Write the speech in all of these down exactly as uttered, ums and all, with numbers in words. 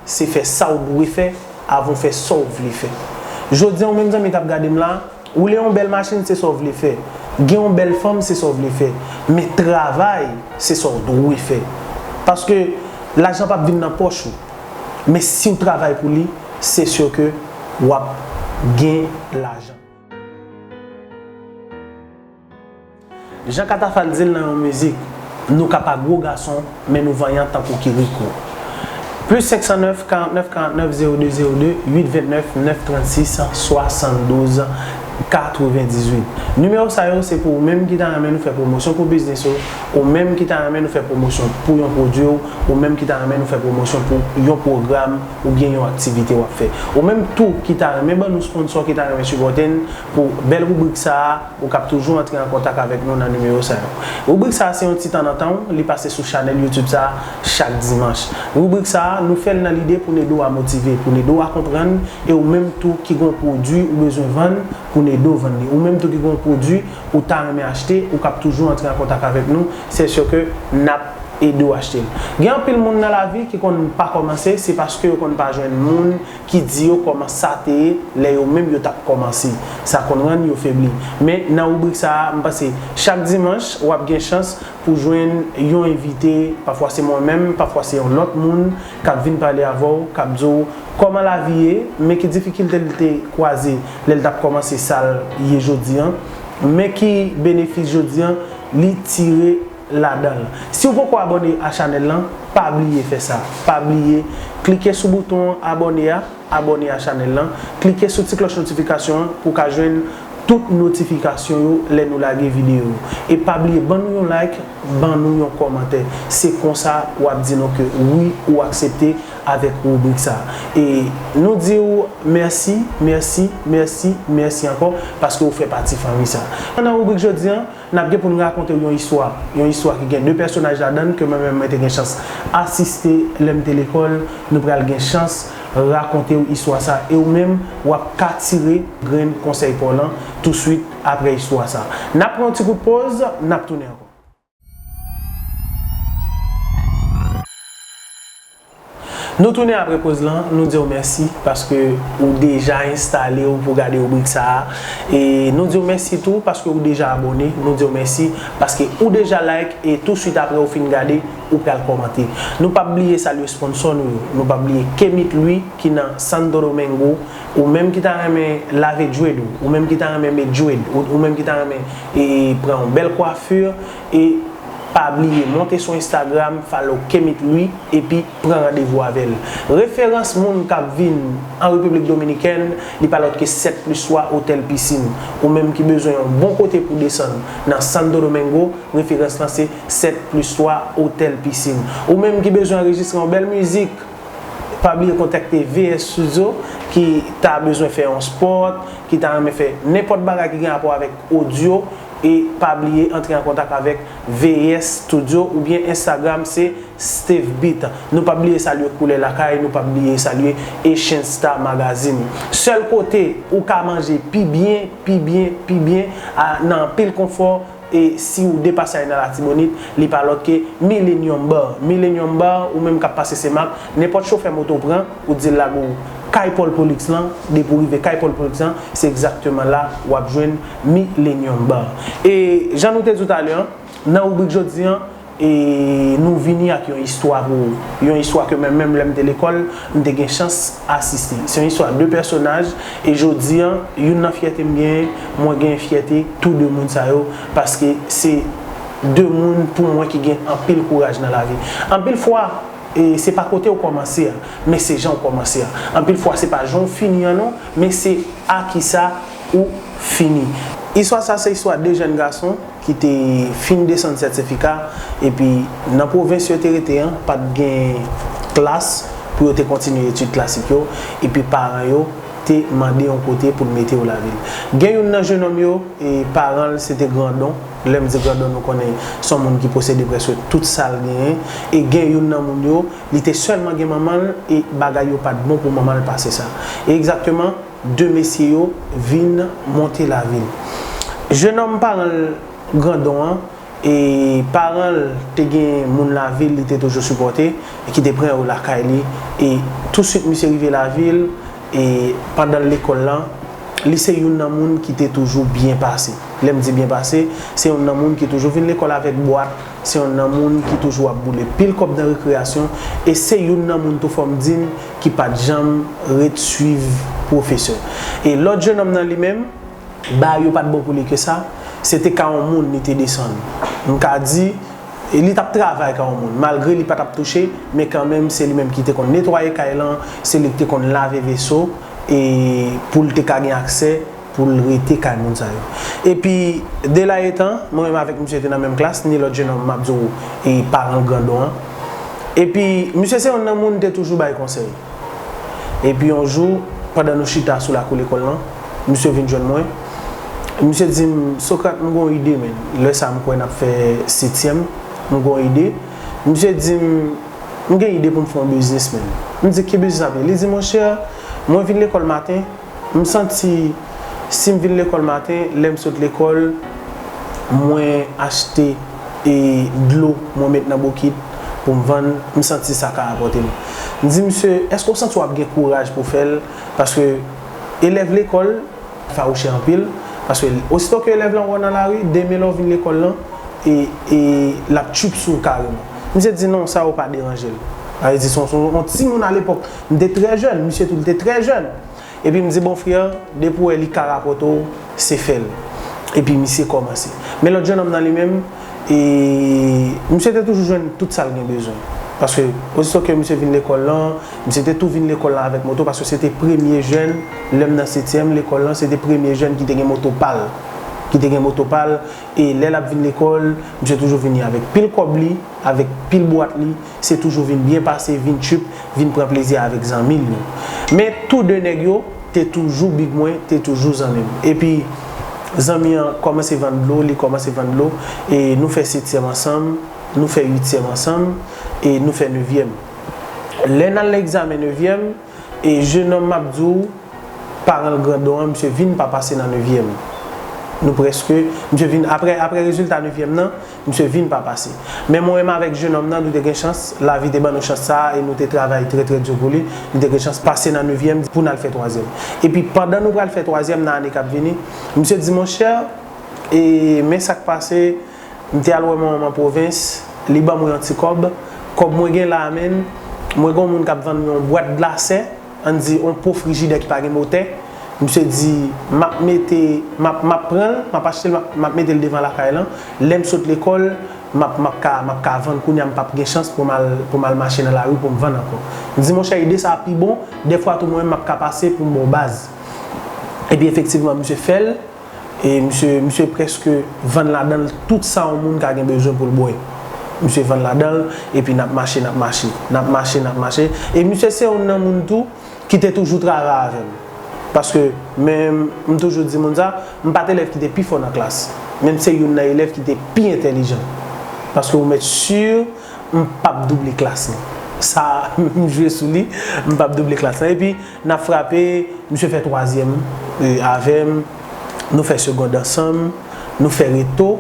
Se fè sa w dwe fè avan w fè sa w vle fè. Jodi a, ou menm zanmi k ap gade m la, woule yon bèl machin, se sa w vle fè. Gen yon bèl fanm, se sa w vle fè. Men travay, se sa w dwe fè. Paske lajan p ap vin nan pòch ou. Men si w travay pou li, se si ke w ap gen lajan. Jan Katafal di l nan yon mizik, nou ka pa gwo gason, men nou vanyan tankou Kiriko. Plis senk san nèf, karant nèf, karant nèf, zewo de, zewo de, uit vennèf, nèf trannsis, swasanndouz, katrevendizuit. Nimewo sa yo se pou ou menm ki ta renmen nou fè pwomosyon pou biznis ou, ou menm ki ta renmen nou fè pwomosyon pou yon pwodui w, ou menm ki ta renmen nou fè pwomosyon pou yon pwogram oubyen yon aktivite w ap fè. Ou menm tou ki ta renmen ban nou sponsò, ki ta renmen sipòte n pou bèl ribrik sa a, ou kab toujou antre an kontak avèk nou nan nimewo sa yo. Ribrik sa a se yon ti tan nan tan w, li pase sou chanèl YouTube sa a chak dimanch. Ribrik sa a, nou fè l nan lide pou n ede w a motive, pou n ede w a konprann, e ou menm tou ki gen yon pwodui ou bezwen vann, pou n ede w vann li. Ou menm tou ki gen yon pwodui ou ta renmen achte, ou kab toujou antre an kontak avèk nou, se si ke n ap ede w achte l. Gen anpil moun nan lavi ki konn pa kòmanse, se paske yo konn pa jwenn moun ki di yo kòman sa te ye lè yo menm yo t ap kòmanse. Sa konn rann yo febli. Men nan ribrik sa a, m panse chak dimanch, w ap gen chans pou jwenn yon envite, pafwa se mwen menm, pafwa se yon lòt moun k ap vin pale avè w, k ap di w kòman lavi ye, men ki difikilte l te kwaze lè l t ap kòmanse sa l ye jodi a, men ki benefis jodi a li tire ladan l. Si w poko abòne a chanèl lan, pa bliye fè sa. Pa bliye klike sou bouton abòne a, abòne a chanèl lan, klike sou ti klòch notifikasyon an pou w ka jwenn tout notifikasyon yo lè nou lage videyo yo. E pa bliye ban nou yon like, ban nou yon kòmantè. Se konsa w ap di nou ke wi, ou aksepte avèk ribrik sa. E nou di w mèsi, mèsi, mèsi, mèsi ankò paske w fè pati fanmi sa. Nan ribrik jodi a, n ap gen pou n rakonte w yon istwa. Yon istwa ki gen de pèsonaj ladan l ke mwen menm mwen te gen chans asiste lè m te lekòl. Nou pral gen chans rakonte w istwa sa e ou menm w ap ka tire grenn konsèy pa w lan touswit apre istwa sa. N ap pran yon ti kout poz, n ap tounen ankò. Nou tounen apre poz lan, nou di w mèsi paske ou deja enstale w pou gade ribrik sa a. E nou di w mèsi tou paske ou deja abòne, nou di w mèsi paske ou deja like e touswit apre ou fin gade, ou pral kòmante. Nou p ap bliye salye sponsò nou yo, nou p ap bliye Kemit Louis ki nan Santo Domingo, ou menm ki ta renmen lave dread ou, ou menm ki ta renmen met dread, ou, ou menm ki ta renmen e, pran yon bèl kwafi, e pa bliye monte sou Instagram, follow Kemit Louis, epi pran randevou avè l. Referans moun k ap vin an Repiblik Dominikèn, li pa lòt ke sèt plis twa Otèl Pisin. Ou menm ki bezwen yon bon kote pou desann nan Santo Domingo, referans lan se sèt plis twa Otèl Pisin. Ou menm ki bezwen anrejistre yon bèl mizik, pa bliye kontakte V S Studio ki ta bezwen fè yon spot, ki ta renmen fè nenpòt bagay ki gen rapò avèk odyo, e pa bliye antre an kontak avèk V S Studio oubyen Instagram se Steve Beat. Nou pa bliye salye Koulè Lakay, nou pa bliye salye Asian Star Magazine. Sèl kote ou ka manje pi byen, pi byen, pi byen, a, nan anpil konfò, e si w depase al nan Latibonit, li pa lòt ke Millennium Bar. Millennium Bar, ou menm k ap pase Senmak, nenpòt chofè moto w pran, ou di l lage w kay Paul Polix lan, depi w rive kay Paul Polix lan, se egzakteman la w ap jwenn Millennium Bar. E jan nou te di w talè a, nan ribrik jodi a, e nou vini ak yon istwa pou ou. Yon istwa ke mwen menm, lè m te lekòl, m te gen chans asiste. Se yon istwa de pèsonaj, e jodi a, youn nan fyète m genyen, mwen genyen fyète tou de moun sa yo, paske se de moun pou mwen ki gen anpil kouraj nan lavi. Anpil fwa, e se pa kote w kòmanse a, men se jan w kòmanse a. Anpil fwa, se pa jan w fini an non, men se a kisa ou fini. Istwa sa se istwa de jèn gason ki te fin desann sètifika, epi nan pwovens yo te rete an, pa t gen klas pou yo te kontinye etid klasik yo, epi paran yo te mande yon kote pou l mete yo lavil. Gen youn nan jennonm yo, e paran l se te grandon. Lè m di grandon, nou konnen se yon moun ki posede prèske tout sa l genyen. E gen youn nan moun yo, li te sèlman gen manman l, e bagay yo pa t bon pou manman l pase sa. E egzakteman, de mesye yo vin monte lavil. Jennonm paran l grandon an, E paran l te gen moun lavil li te toujou sipòte, e ki te pran yo lakay li. E touswit misye rive lavil, e pandan l lekòl lan, li se youn nan moun ki te toujou byen pase. Lè m di byen pase, se youn nan moun ki toujou vin lekòl avèk bwat, se youn nan moun ki toujou ap boule pil kòb nan rekreyasyon, e se youn nan moun tou fò m di n ki pa t janm ret swiv pwofesè. E lòt jenòm nan li menm, bagay yo pa t bon pou li ke sa, se te ka yon moun li te desann. M ka di, e li t ap travay ka yon moun. Malgre li pa t ap touche, men kanmenm se li menm ki te konn netwaye kay lan, se li ki te konn lave veso, e pou l te ka gen aksè pou l rete kay moun sa yo. Epi, de la etan, mwen menm avèk misye te nan menm klas, ni lòt jenòm m ap di w, e paran l grandon an. Epi, misye se youn nan moun te toujou bay konsèy. Epi yon jou, pandan nou chita sou lakou lekòl lan, misye vin jwenn mwen. Misye di m, Socrate, m gon ide, men. Lè sa a, m kwè n ap fè setyèm, m gon ide. Misye di m, M gen ide pou m fè yon biznis, men. M di, Ki biznis ap ye? Li di, Monchè, mwen vin lekòl maten, m santi si m vin lekòl maten, lè m sot lekòl, mwen achte e dlo mwen met nan bokit pou m vann, m santi sa ka rapòte m. M di misye, èske w santi w ap gen kouraj pou w fè l? Paske elèv lekòl fawouche anpil, paske osito ke elèv lan wè w nan lari, demen lè w vin lekòl lan, e, e l ap tchup sou w kareman. Misye di non, sa yo pa deranje l. Sa vle di se yon, se yon timoun alepòk, m te trè jèn, misye tou li te trè jèn. Epi m di, bon, frè, depi w wè li ka rapòte w, se fè l. Epi misye kòmanse. Men lòt jenòm nan li menm, e misye te toujou jwenn tout sa l gen bezwen. Paske, osito ke misye vin lekòl lan, misye te tou vin lekòl lan avèk moto, paske se te premye jèn, lè m nan setyèm lekòl lan, se te premye jèn ki te gen moto pa l. Ki te gen moto pa l, e lè l ap vin lekòl, misye toujou vini avèk pil kòb li, avèk pil bwat li, se toujou vin byen pase, vin tchup, vin pran plezi avèk zanmi l yo. Men tou de nèg yo te toujou big mwen, te toujou zanmi m. Epi, zanmi an kòmanse vann dlo, li kòmanse vann dlo, e nou fè setyèm ansanm, nou fè uityèm ansanm, e nou fè nevyèm. Lè n al nan egzamen nevyèm, e jenòm m ap di w, paran l grandon an, misye vin pa pase nan nevyèm. Nou prèske, misye vin, apre, apre rezilta nevyèm nan, misye vin pa pase. Men mwen menm avèk jenòm nan, nou te gen chans, lavi te ban nou chans sa a, e nou te travay trè, trè di pou li, nou te gen chans pase nan nevyèm pou n al fè twazyèm. Epi pandan nou pral fè twazyèm nan ane k ap vini, misye di, Monchè, e men sa k pase, m te al wè manman m an pwovens, li ban mwen yon ti kòb, kòb mwen gen la a, men, mwen gen yon moun k ap vann yon bwat glasè, ann di, yon po frijidè ki pa gen motè. Misye di, m ap mete, m ap, m ap pran l, m ap achte l, m ap, m ap mete l devan lakay lan. Lè m sot lekòl, m ap, m ap ka, m ap ka vann kounye a, m p ap gen chans pou m al, pou m al mache nan lari pou m vann ankò. M di, monchè, ide sa a pi bon, dèfwa tou mwen menm m ap ka pase pou m ba w baz. Epi efektivman, misye fè l, e misye, misye prèske vann ladan l tout sa yon moun ka gen bezwen pou l bwè. Misye vann ladan l, epi n ap mache, n ap mache, n ap mache, n ap mache. E misye se youn nan moun tou ki te toujou travay avè m. Paske, men m toujou di moun sa, m pa t elèv ki te pi fò nan klas. Men m se youn nan elèv ki te pi entèlijan. Paske ou mèt si m p ap double klas lan. Sa, m jwe sou li, m p ap double klas lan. Epi, n ap frape, misye fè twazyèm, e, avè m, nou fè segond ansanm, nou fè reto,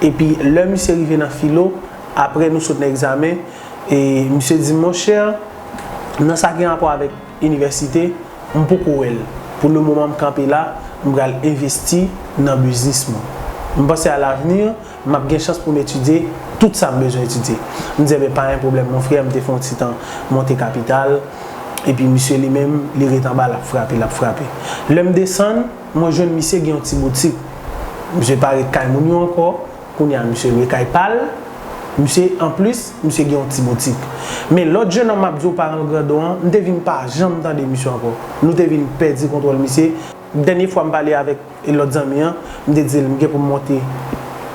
epi lè misye rive nan filo, apre nou sot nan egzamen, e misye di m, monchè, nan sa ki gen rapò avèk inivèsite, m poko wè l. Pou le moman, m kanpe la, m pral envesti nan biznis mwen. M panse a lavni, m ap gen chans pou m etidye tout sa m bezwen etidye. M di, enben, pa gen pwoblèm, mon frè, m te fè yon ti tan monte kapital, epi misye li menm, li ret anba, l ap frape, l ap frape. Lè m desann, mwen jwenn misye gen yon ti boutik. Misye pa ret kay moun yo ankò, kounye a misye lwe kay pa l, misye, anplis, misye gen yon ti boutik. Men lòt jennonm m ap di w, paran l grandon an, m te vin pa janm tande misye ankò. Nou te vin pèdi kontwòl misye. Dènye fwa m pale avèk lòt zanmi an, m te di l m gen pou m monte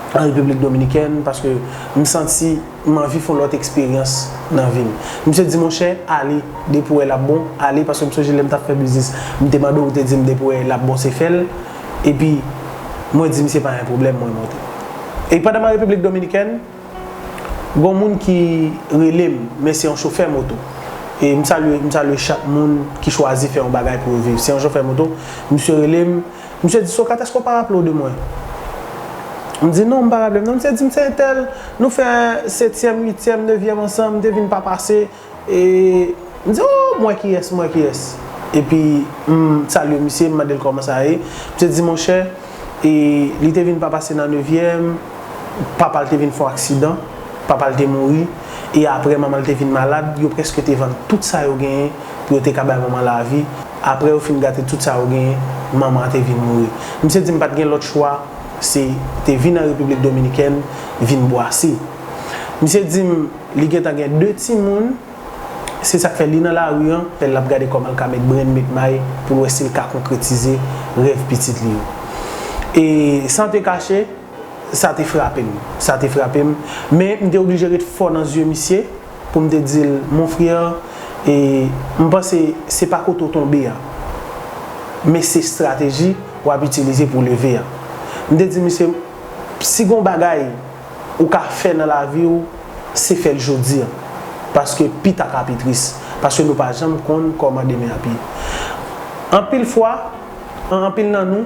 an Repiblik Dominikèn, paske m santi m anvi fè yon lòt eksperyans nan vi m. Misye di, monchè, ale, depi w wè l ap bon, ale, paske m sonje lè m t ap fè biznis, m te mande w, ou te di m depi w wè l ap bon, se fè l. Epi, mwen di misye pa gen pwoblèm, mwen monte. E pandan m an Repiblik Dominikèn, gon moun ki rele m, men se yon chofè moto. E m salye, m salye chak moun ki chwazi fè yon bagay pou yo viv. Se yon chofè moto, misye rele m, misye di, Socrate, èske w pa raple w de mwen? M di, "Non, m pa raple m non." Misye di m, "Se entèl, nou fè setyèm, uityèm, nevyèm ansanm, m te vin pa pase." E m di, "O, m wè kiyès, m wè kiyès." Epi, m salye misye, m mande l kòman sa ye. Misye di, "Monchè, e li te vin pa pase nan nevyèm, papa l te vin fè yon aksidan, papa l te mouri, e apre manman l te vin malad, yo prèske te vann tout sa yo genyen pou yo te ka bay manman lavi. Apre yo fin gate tout sa yo genyen, manman an te vin mouri." Misye di m pa t gen lòt chwa, se te vin an Repiblik Dominikèn, vin bwase. Misye di m li gentan gen de timoun, se sa k fè li nan lari an, l ap gade kòman l ka met brenn, met may, pou l wè si l ka konkretize rèv pitit li yo. E san te kache, sa te frape m. Sa te frape m. Men m te oblije ret fò nan zye misye pou m te di l, "Mon frè, e, m panse se pa kote w tonbe a, men se estrateji w ap itilize pou w leve a." M te di misye, "Si gon bagay ou ka fè nan lavi w, se fè l jodi a. Paske pita ka pi tris. Paske nou pa janm konn kòman demen ap ye." Anpil fwa, an- anpil nan nou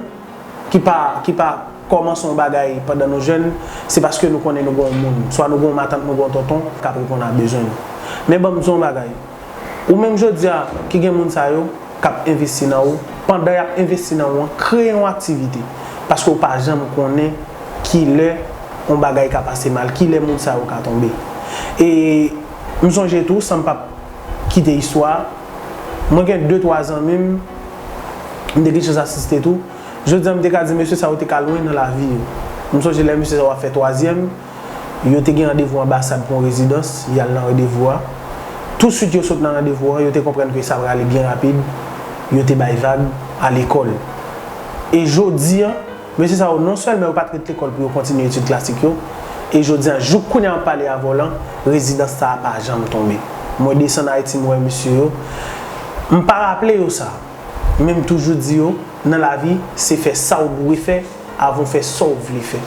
ki pa, ki pa kòmanse yon bagay pandan nou jèn, se paske nou konnen nou gen yon moun, swa nou gen yon matant, nou gen yon tonton k ap reponn a bezwen nou. Men ban m di w yon bagay. Ou menm jodi a ki gen moun sa yo k ap envesti nan ou, pandan y ap envesti nan ou an, kreye yon aktivite. Paske w pa janm konnen kilè yon bagay ka pase mal, kilè moun sa yo ka tonbe. E m sonje tou, san m p ap kite istwa a, mwen gen de twa zanmi m, m te gen chans asiste tou. Jodi a, m te ka di mesye sa yo te ka lwen nan lavi yo. M sonje lè mesye sa yo ap fè twazyèm, yo te gen randevou anbasad pou yon rezidans, y al nan randevou a. Tousuit yo sot nan randevou an, yo te konprann ke sa prale byen rapid, yo te bay vag a lekòl. E jodi a, mesye sa yo non sèlman yo pa t ret lekòl pou yo kontinye etid klasik yo, e jodi a, jouk kounye a m ap pale avè w lan, rezidans sa a pa janm tonbe. Mwen desann Ayiti, m wè mesye yo, m pa raple yo sa. Men m toujou di yo, nan lavi, se fè sa w dwe fè avan w fè sa w vle fè.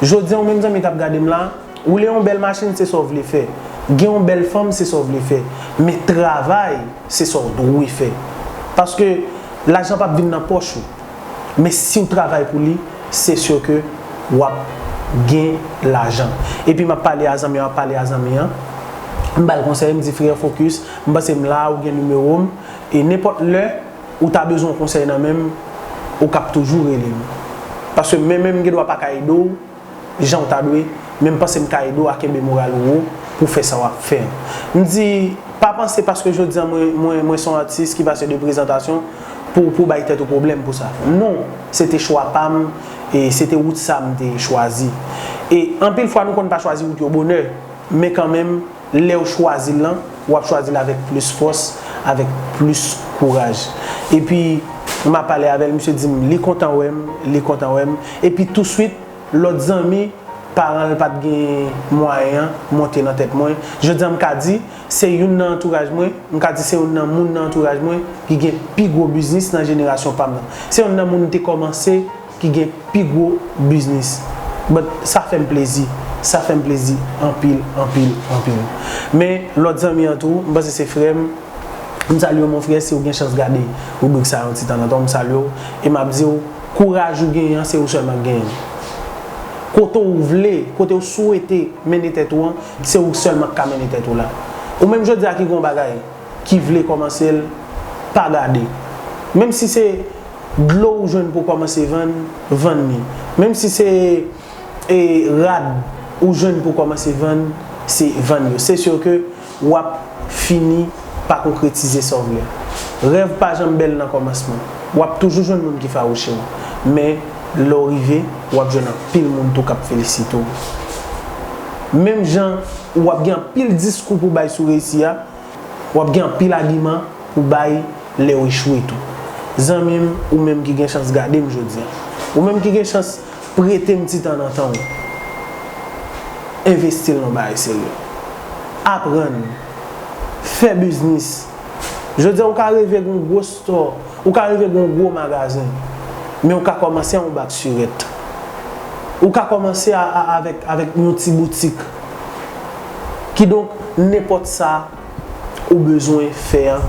Jodi a, ou menm zanmi k ap gade m la, woule yon bèl machin, se sa w vle fè. Gen yon bèl fanm, se sa w vle fè. Men travay, se sa w dwe fè. Paske lajan p ap vin nan pòch ou. Men si w travay pou li, se si ke w ap gen lajan. Epi m ap pale a zanmi an, m ap pale a zanmi an. M ba l konsèy, m di, "Frè, fokis, m panse m la, ou gen nimewo m. E nenpòt lè, ou ta bezwen yon konsèy nan men m, ou k ap toujou rele m. Paske mwen menm, m gen dwa pa ka ede w jan w ta dwe, men m panse m ka ede w a kenbe moral ou wo pou w fè sa w ap fè an." M di, pa panse paske jodi a mwen, mwen, mwen se yon atis ki pase de prezantasyon pou, pou bay tèt ou pwoblèm pou sa. Non, se te chwa pa m, e se te wout sa m te chwazi. E anpil fwa, nou konn pa chwazi wout yo bonè, men kanmenm, lè w chwazi l lan, w ap chwazi l avèk plis fòs, avèk plis kouraj. Epi, m ap pale avè l, misye di m, li kontan wè m, li kontan wè m. Epi, touswit, lòt zanmi, paran l pa t gen mwayen an, monte nan tèt mwen. Jodi a, m ka di, se youn nan antouraj mwen, m ka di se youn nan moun nan antouraj mwen ki gen pi gwo biznis nan jenerasyon pa m nan. Se youn nan moun m te kòmanse ki gen pi gwo biznis. But sa fè m plezi. Sa fè m plezi anpil, anpil, anpil. Men lòt zanmi an tou, m panse se frè m. M salye w, mon frè, si w gen chans gade ribrik sa a yon ti tan nan tan, m salye w. E m ap di w, kouraj ou genyen an, se ou sèlman k genyen l. Kote w vle, kote w swete mennen tèt ou an, se ou sèlman k ka mennen tèt ou la. Ou menm jodi a ki gen yon bagay, ki vle kòmanse l, pa gade. Menm si se dlo ou jwenn pou w kòmanse vann, vann li. Menm si se, e, rad ou jwenn pou w kòmanse vann, se vann yo. Se si ke w ap fini pa konkretize sa w vle. Rèv pa janm bèl nan kòmansman. W ap toujou jwenn moun ki fawouche w. Men, lè w rive, w ap jwenn anpil moun tou k ap felisite w. Menm jan w ap gen anpil diskou pou bay sou reyisi a, w ap gen anpil agiman pou bay lè w echwe tou. Zanmi m, ou menm ki gen chans gade m jodi a, ou menm ki gen chans prete m ti tan nan tan w, envesti l nan bagay serye. Aprann, fè biznis. Jodi a, ou ka reve gen yon gwo store, ou ka reve gen yon gwo magazen, men ou ka kòmanse a yon bak sirèt. Ou ka kòmanse a, a, avèk, avèk yon ti boutik. Kidonk, nenpòt sa ou bezwen fè an,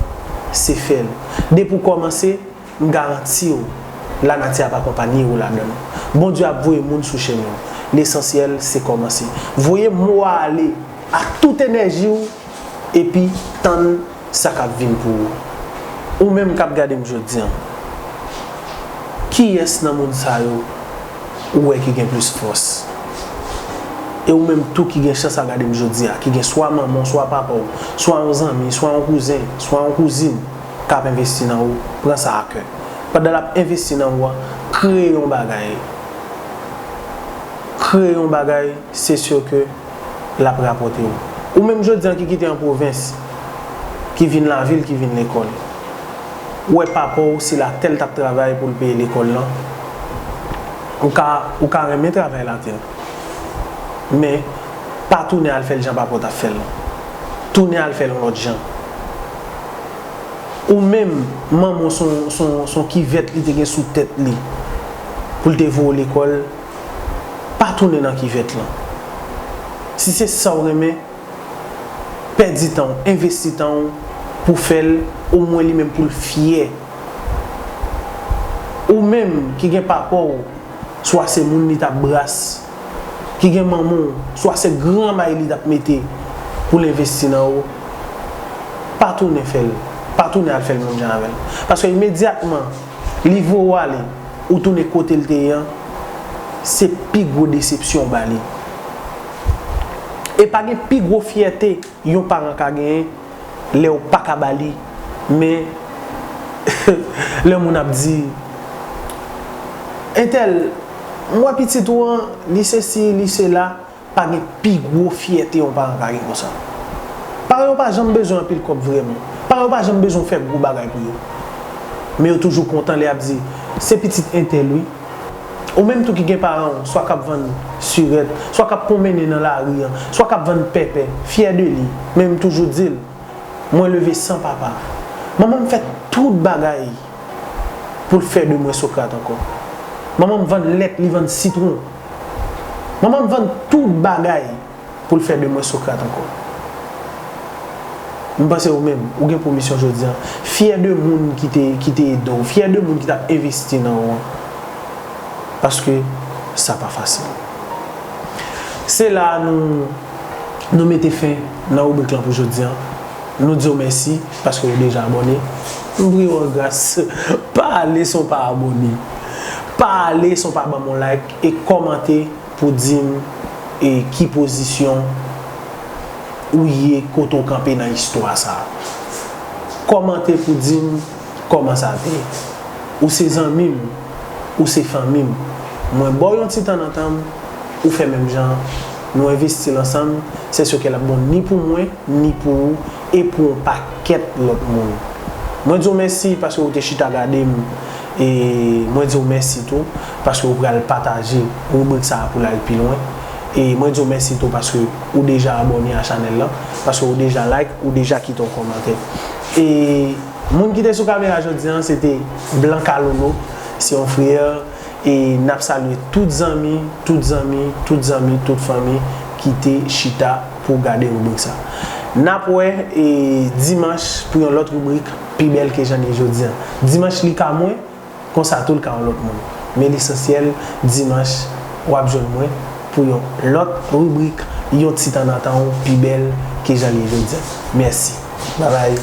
se fè l. Depi w kòmanse, m garanti w, lanati ap akonpanye w ladan l. Bondye ap voye moun sou chemen w. Lesansyèl se kòmanse. Voye mo a ale ak tout enèji w epi tann sa k ap vin pou ou. Ou menm k ap gade m jodi a, kiyès nan moun sa yo ou wè ki gen plis fòs? E ou menm tou ki gen chans ap gade m jodi a, ki gen swa manman w, swa papa w, swa yon zanmi, swa yon kouzen, swa yon kouzin k ap envesti nan ou, pran sa a kè. Pandan l ap envesti nan ou a, kreye yon bagay. Kreye yon bagay, se si ke l ap rapòte w. Ou menm jodi a ki kite an pwovens, ki vin lavil, ki vin lekòl. Ou wè papa w, se latè l t ap travay pou l peye lekòl lan. Ou ka, ou ka renmen travay latè. Men, pa tounen al fè l jan papa w t ap fè l lan. Tounen al fè l yon lòt jan. Ou menm, manman w se yon, se yon, se yon kivèt li te gen sou tèt li pou l te voye w lekòl, pa tounen nan kivèt lan. Si se sa w renmen, pèdi tan w, envesti tan w pou fè l, omwen li menm pou l fyè. Ou menm ki gen papa w, swa se moun li t ap bras, ki gen manman w, swa se granmay li t ap mete pou l envesti nan ou, pa tounen fè l, pa tounen al fè l menm jan avè l. Paske imedyatman li voye w ale, ou tounen kote l te ye an, se pi gwo desepsyon w ba li. E pa gen pi gwo fyète yon paran ka genyen lè w pa ka ba li, men lè moun ap di, entèl, m wè pitit ou an, li sesi, li sela, pa gen pi gwo fyète yon paran ka gen konsa. Paran yo pa janm bezwen anpil kòb vrèman. Paran yo pa janm bezwen w fè gwo bagay pou yo. Men yo toujou kontan lè y ap di, se pitit entèl wi. Ou menm tou ki gen paran w, swa k ap vann sirèt, swa k ap pwonmennen nan lari an, swa k ap vann pèpè, fyè de li. Men m toujou di l, mwen leve san papa. Manman m fè tout bagay pou l fè de mwen Sokrat ankò. Manman m vann lèt, li vann sitwon. Manman m vann tout bagay pou l fè de mwen Sokrat ankò. M panse ou menm, ou gen pou misyon jodi a. Fyè de moun ki te, ki te ede w, fyè de moun ki t ap envesti nan ou an. Paske sa pa fasil. Se la a nou, nou mete fen nan ribrik lan pou jodi a. Nou di w mèsi paske ou deja abòne. M priye w an gras, pa ale san w pa abòne. Pa ale san w pa ban m yon like e kòmante pou di m, e, ki pozisyon ou ye, kote w kanpe nan istwa sa a. Kòmante pou di m kòman sa te ye. Ou se zanmi m, ou se fanmi m. Mwen ba w yon ti tan nan tan m, ou fè menm jan an. Nou envesti l ansanm, se si ke l ap bon ni pou mwen, ni pou ou, e pou yon pakèt lòt moun. Mwen di w mèsi paske ou te chita gade m, e mwen di w mèsi tou paske ou pral pataje ribrik sa a pou l al pi lwen. E mwen di w mèsi tou paske ou deja abòne a chanèl lan, paske ou deja like, ou deja kite yon kòmantè. E moun ki te sou kamera jodi a, se te Blanca Lolo, se yon frè. E n ap salye tout zanmi, tout zanmi, tout zanmi, tout fanmi ki te chita pou gade ribrik sa. N ap wè, e, dimanch pou yon lòt ribrik pi bèl ke jan l ye jodi a. Dimanch li ka mwen, konsa tou l ka yon lòt moun. Men lesansyèl, dimanch, w ap jwenn mwen pou yon lòt ribrik, yon ti tan nan tan w pi bèl ke jan l ye jodi a. Mèsi. Babay.